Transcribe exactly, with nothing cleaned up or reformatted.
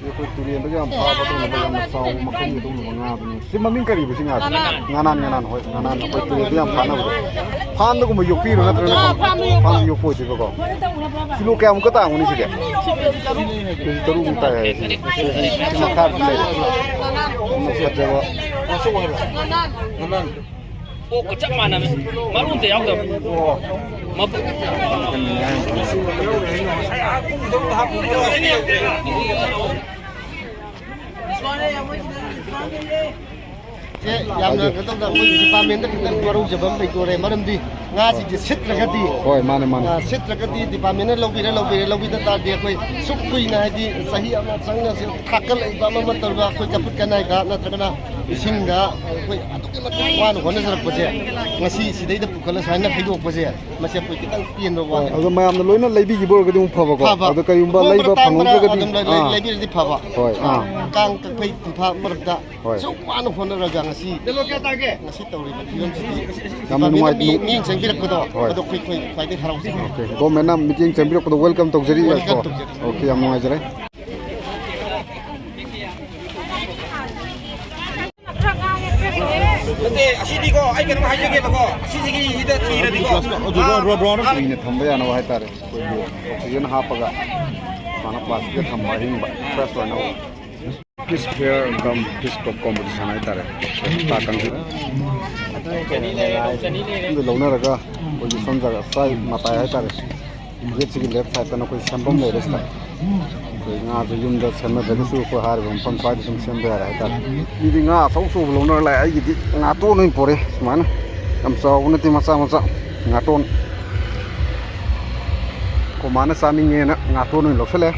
ꯑꯩꯈꯣꯏ ꯇꯨꯔꯦꯟꯗꯒ ꯌꯥꯝ ꯐꯥꯕ ꯑꯗꯨꯒꯨꯝꯕ ꯌꯥꯝꯅ ꯆꯥꯎꯕ ꯃꯈꯜꯒꯤ ꯑꯗꯨꯒꯨꯝꯕ ꯉꯥꯗꯨꯅꯤ꯫ ꯁꯤ ꯃꯃꯤꯡ ꯀꯔꯤꯕ ꯁꯤ ꯉꯥꯁꯦ? ꯉꯥꯅꯥꯟ꯫ ꯉꯥꯅꯥꯟ, ꯉꯥꯅꯥꯟ, ꯍꯣꯏ, ꯉꯥꯅꯥꯟ꯫ ꯑꯩꯈꯣꯏ ꯇꯨꯔꯦꯟꯗ ꯌꯥꯝ ꯐꯥꯅꯕꯗꯣ꯫ ꯐꯥꯝꯗꯒꯨꯝꯕ ꯌꯣꯛꯄꯤꯔꯣ ꯅꯠꯇ꯭ꯔꯒ? ꯑꯥ, ꯐꯥꯝꯗ ꯌꯣꯛꯄ꯫ ꯐꯥꯝꯗ ꯌꯣꯛꯄ ꯑꯣꯏꯗꯣꯏꯕꯀꯣ꯫ ꯀꯤꯂꯣ ꯀꯌꯥꯃꯨꯛꯀ ꯇꯥꯡꯒꯅꯤ ꯁꯤꯗꯤ? ꯀꯦꯖꯤ ꯇꯔꯨꯛꯃꯨꯛ ꯇꯥꯏ ꯍꯥꯏꯌꯦ ꯁꯤꯗꯤ꯫ ꯁꯤ ꯃꯈꯥꯗ ꯂꯩꯔꯦ꯫ ꯐꯖꯕ꯫ ꯉꯥꯅꯥꯟ꯫ ꯑꯣꯛꯀ ꯆꯞ ꯃꯥꯟꯅꯕꯅꯤ꯫ ꯃꯔꯨ ꯑꯝꯇ ꯌꯥꯎꯗꯕ꯫ ꯃꯕꯨꯛ꯫ ꯁꯦ, ꯌꯥꯝꯅ ꯀꯩꯅꯣ ꯇꯧꯗ, ꯑꯩꯈꯣꯏꯒꯤ ꯗꯤꯄꯥꯔꯠꯃꯦꯟꯗ ꯈꯤꯇꯪ ꯋꯥꯔꯧꯖꯕ ꯑꯃ ꯂꯩꯇꯣꯔꯦ꯫ ꯃꯔꯝꯗꯤ ꯉꯥꯁꯤꯡꯁꯦ ꯁꯤꯠꯇ꯭ꯔꯒꯗꯤ, ꯍꯣꯏ, ꯃꯥꯅꯦ, ꯃꯥꯅꯦ꯫ ꯑ, ꯁꯤꯠꯇ꯭ꯔꯒꯗꯤ ꯗꯤꯄꯥꯔꯠꯃꯦꯟꯅ ꯂꯧꯕꯤꯔꯦ, ꯂꯧꯕꯤꯔꯦ, ꯂꯧꯕꯤꯗ ꯇꯥꯔꯗꯤ ꯑꯩꯈꯣꯏ ꯁꯨꯛ ꯀꯨꯏꯅ, ꯍꯥꯏꯗꯤ ꯆꯍꯤ ꯑꯃ ꯆꯪꯅ ꯁꯤ ꯊꯥꯀꯠꯂꯛꯏꯕ ꯑꯃ ꯑꯃ ꯇꯧꯔꯤꯕ ꯑꯩꯈꯣꯏ ꯆꯝꯐꯨꯠ ꯀꯅꯥꯏꯗ ꯅꯠꯇ꯭ꯔꯒꯅ ꯏꯁꯤꯡꯗ ꯑꯩꯈꯣꯏ ꯑꯗꯨꯛꯀꯤ ꯃꯇꯤꯛ ꯋꯥꯅ ꯍꯣꯠꯅꯖꯔꯛꯄꯁꯦ ꯉꯁꯤ ꯁꯤꯗꯩꯗ ꯄꯨꯈꯠꯂ ꯁꯨꯃꯥꯏꯅ ꯍꯩꯗꯣꯛꯄꯁꯦ, ꯃꯁꯤ ꯑꯩꯈꯣꯏ ꯈꯤꯇꯪ ꯄꯦꯟꯕ ꯋꯥꯠꯂꯦ꯫ ꯑꯗꯣ ꯃꯌꯥꯝꯅ ꯂꯣꯏꯅ ꯂꯩꯕꯤꯈꯤꯕ ꯑꯣꯏꯔꯒꯗꯤ ꯑꯃꯨꯛ ꯐꯕꯀꯣ꯫ ꯐꯕ꯫ ꯑꯗꯣ ꯀꯔꯤꯒꯨꯝꯕ ꯍꯣꯡꯕ ꯂꯩꯕ ꯇꯥꯡꯕꯔꯥ ꯐꯪꯍꯧꯗ꯭ꯔꯒꯗꯤ, ꯑꯗꯨꯝ ꯂꯩ-, ꯂꯩ-, ꯑꯥ꯫ ꯂꯩꯕꯤꯔꯗꯤ ꯐꯕ꯫ ꯍꯣꯏ, ꯑꯥ꯫ ꯀꯥꯡ ꯀꯛꯐꯩ ꯇꯤꯟꯐꯥ ꯃꯔꯛꯇ ꯍꯣꯏ꯫ ꯑꯁꯨꯛ ꯋꯥꯅ ꯍꯣꯠꯅꯔꯒ ꯉꯁꯤ, ꯉꯁꯤ ꯇꯧꯔꯤꯕ ꯐꯤꯕꯝꯁꯤꯗꯤ ꯌꯥꯝꯅ ꯗꯤꯄꯥꯔꯠꯃꯦꯟꯅ ꯅꯨꯡꯉꯥꯏ-, ꯃꯤ-, ꯅꯨꯡ-, ꯃꯤꯠꯌꯦꯡ ꯆꯪꯕꯤꯔꯛꯄꯗꯣ, ꯍꯣꯏ꯫ ꯑꯗꯣ ꯑꯩꯈꯣꯏ, ꯑꯩꯈꯣꯏ ꯈ꯭ꯋꯥꯏꯗꯒꯤ ꯍꯔꯥꯎꯖꯩ꯫ ꯑꯣꯀꯦ꯫ ꯒꯣꯔꯃꯦꯟꯅ ꯃꯤꯠꯌꯦꯡ ꯆꯪꯕꯤꯔꯛꯄꯗꯣ welcome ꯇꯧꯖꯔꯤ꯫ Welcome ꯀꯣ꯫ ꯇꯧꯖꯔꯤ꯫ ꯑꯣꯀꯦ, ꯌꯥꯝ ꯅꯨꯡꯉꯥꯏꯖꯔꯦ꯫ ꯅꯠꯇꯦ, ꯑꯁꯤꯗꯤꯀꯣ, ꯑꯩ ꯀꯩꯅꯣꯝ ꯍꯥꯏꯖꯒꯦꯕꯀꯣ, ꯑꯁꯤꯁꯤꯒꯤ ꯁꯤꯗ ꯊꯤꯔꯗꯤꯀꯣ, ꯀꯨꯏꯅ ꯊꯝꯕ ꯌꯥꯅꯕ ꯍꯥꯏꯇꯥꯔꯦ, ꯑꯩꯈꯣꯏꯒꯤ oxygen ꯍꯥꯞꯄꯒ ꯁꯨꯃꯥꯏꯅ plastic ꯇ ꯊꯝꯕ ꯑꯍꯤꯡꯕ fresh ꯑꯣꯏꯅꯕ꯫ Fish fair cum fish co-, competition ꯍꯥꯏꯇꯥꯔꯦ꯫ ꯍꯞꯇꯥ ꯀꯥꯡꯖꯩ꯫ ꯑꯗꯨ ꯂꯧꯅꯔꯒ ꯑꯩꯈꯣꯏꯒꯤ ꯁꯣꯝꯗ ꯆꯥꯏ ꯃꯇꯥꯏ ꯍꯥꯏꯇꯥꯔꯦ꯫ Gate ꯁꯤꯒꯤ left side ꯇꯅ ꯑꯩꯈꯣꯏ ꯁꯦꯝꯐꯝ ꯂꯩꯔꯦ ꯁꯤꯗ꯫ ꯑꯩꯈꯣꯏ ꯉꯥꯁꯦ ꯌꯨꯝꯗ ꯁꯦꯝꯅꯗ꯭ꯔꯒꯁꯨ ꯑꯩꯈꯣꯏ ꯍꯥꯏꯔꯤꯕ ꯃꯐꯝ ꯁ꯭ꯋꯥꯏꯗ ꯁꯨꯝ ꯁꯦꯝꯕ ꯌꯥꯔꯦ ꯍꯥꯏꯇꯥꯔꯦ꯫ ꯃꯤꯗꯤ ꯉꯥ ꯑꯆꯧ ꯑꯆꯧꯕ ꯂꯧꯅꯔ ꯂꯥꯛꯑꯦ꯫ ꯑꯩꯒꯤꯗꯤ ꯉꯥꯇꯣꯟ ꯑꯣꯏꯅ ꯄꯣꯔꯛꯑꯦ ꯁꯨꯃꯥꯏꯅ꯫ ꯌꯥꯝ ꯆꯥꯎꯕ ꯅꯠꯇꯦ, ꯃꯆꯥ ꯃꯆꯥ ꯉꯥꯇꯣꯟ꯫ ꯑꯩꯈꯣꯏ ꯃꯥꯅ ꯆꯥꯅꯤꯡꯉꯦꯅ ꯉꯥꯇꯣꯟ ꯑꯣꯏꯅ ꯂꯧꯁꯜꯂꯦ꯫